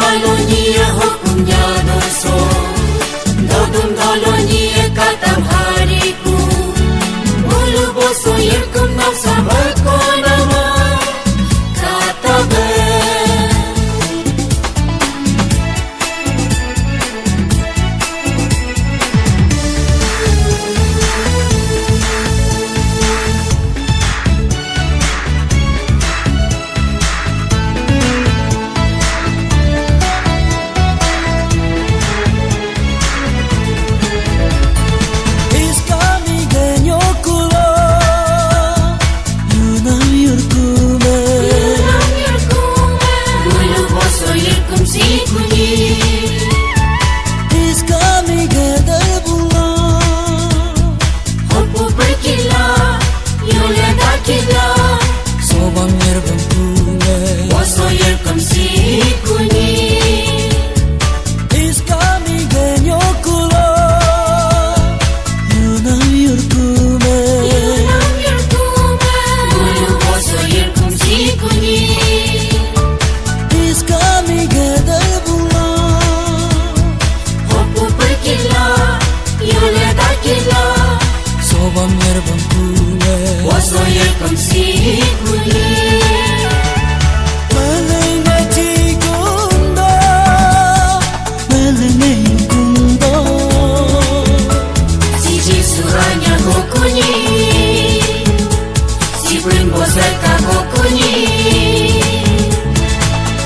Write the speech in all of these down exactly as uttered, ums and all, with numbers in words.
Aloni ya hukum ya doso. Dodum doloni ya katam hariku. Mulu boso yirkum nam sabako nama. Katabe. Iskami genyo kulo, yunam yurkume. Yunam yurkume. Bulu boso yurkum sikuni. Iskami gedar bula. Hopu berkila, yola dakila. Sobam yerbam kune. Boso yerkam sikuni. Iskami genyo kulo. Yunam yurkume. Yunam yurkume. Bulu boso yerkam sikuni. Iskami gedar bula. Hopu perkila, yola dakila. Sobam yerbam kune. Boso yerkam sikuni. Malenga jigundo. Malenga yigundo. Si Jisu anya gokuni. Si bun bosa ka gokuni.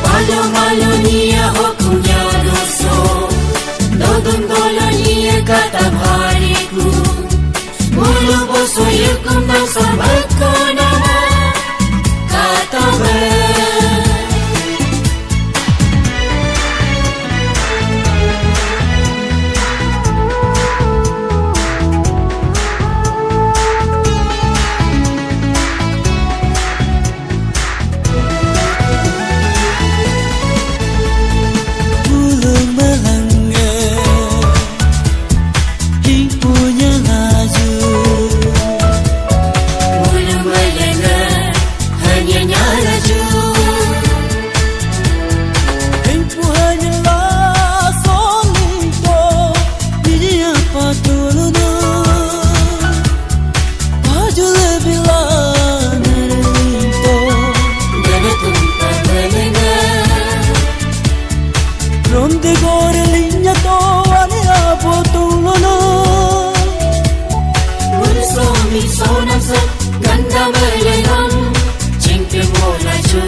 Palo malo niya hukum ya doso. Dodon dolo niya katam hariku. Mulu boso yirkum nam sabako nama. Katabe. Pulung melenge, hing punya laju. Pulung melenge, hanya nyalaju. Hing pu hanya la solito, ini apa tulunu? Pajul bila nerito. Dana tumpa melenge. Ronde gore linya to ane abo tulono. Mun somi sonam sa ganda melenam. Chingke mola ju.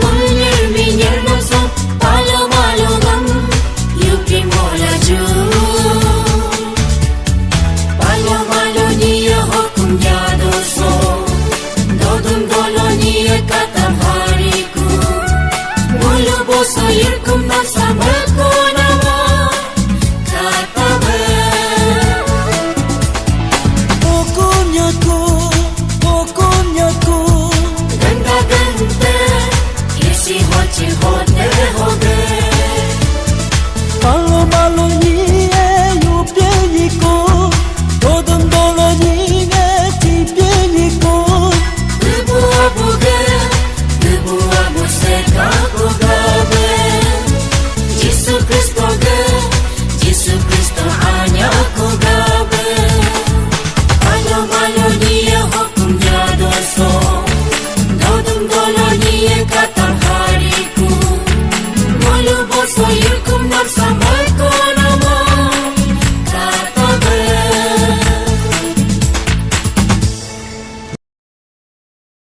Mun nyer mi nyer nam sa palo malo nam. Yuki mola ju. Palo malo niya hukum ya doso. Dodum dolo niya katam hariku. Mulu boso yirkum nam sabako nama. Katabe. Hukum nyaku, hukum nyaku. Ganda gante, isi hoci hote hote. Palo malo ni e yupye yiku, dodon dolo ni e tipye yiku. Ibu abu ge, ibu abu se kako gabe. Jisu Kristo ge, Jisu Kristo anya ko gabe. Palo malo ni e hukum ya doso. Dodon dolo ni e katam hariku. Mulu boso yuk